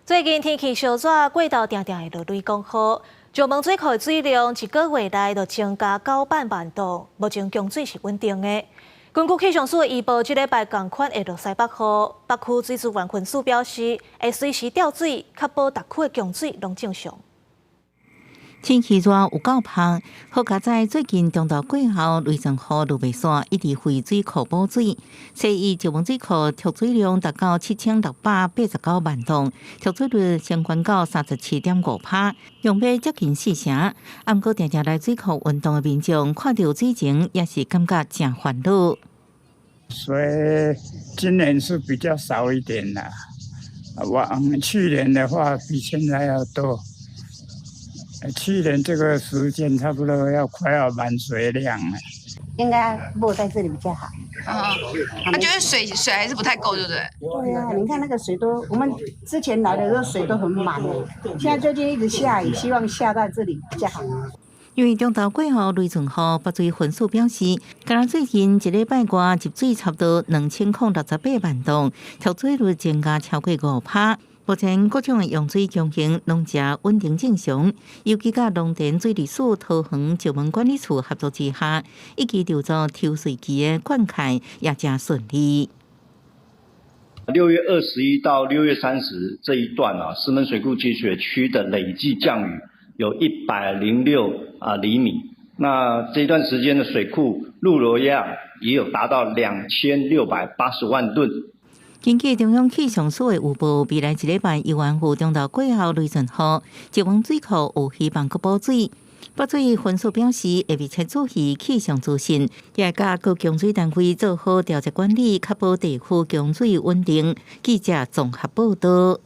最近天氣燒熱，過晝定定會落雷公雨。石門水庫的水量一個月內就增加900萬噸，目前供水是穩定的。根據氣象署的預報，這禮拜仝款會落西北雨。北區水資源分署表示，會隨時調水，確保逐區的供水攏正常。天氣熱有夠芳，好佳哉最近中晝過後雷陣雨落袂煞，一直回水庫補水。所以石門水庫蓄水量達到7689萬噸，蓄水率升懸到37.5%，量欲接近四成。啊，毋過定定來水庫運動的民眾看著水情也是感覺誠煩惱。水今年是比較少一點啦，往去年的話比現在要多。去年這個時間差不多要快要滿水量了。應該落在這裡比較好。啊，他覺得水還是不太夠，對不對？對啊，你看那個水都，我們之前來的時候水都很滿，現在最近一直下雨，希望下在這裡比較好。因為中晝過後雷陣雨，北水分署表示，敢若最近一禮拜外入水差不多2068萬噸，蓄水率增加超過5%。目前各種的用水供應攏誠穩定正常，尤其佮農田水利署桃園石門管理處合作之下，以及製造抽水機的灌溉也誠順利。6月21到6月30這一段啊，石門水庫集水區的累計降雨有106厘米。那這一段時間的水庫入流量也有達到2680萬噸。根據中央氣象署的預報，未來一禮拜猶原有中晝過後雷陣雨，石門水庫有希望閣補水。北水分署表示，會密切注意氣象資訊，也會佮各供水單位做好調節管理，確保地區供水穩定。記者綜合報道。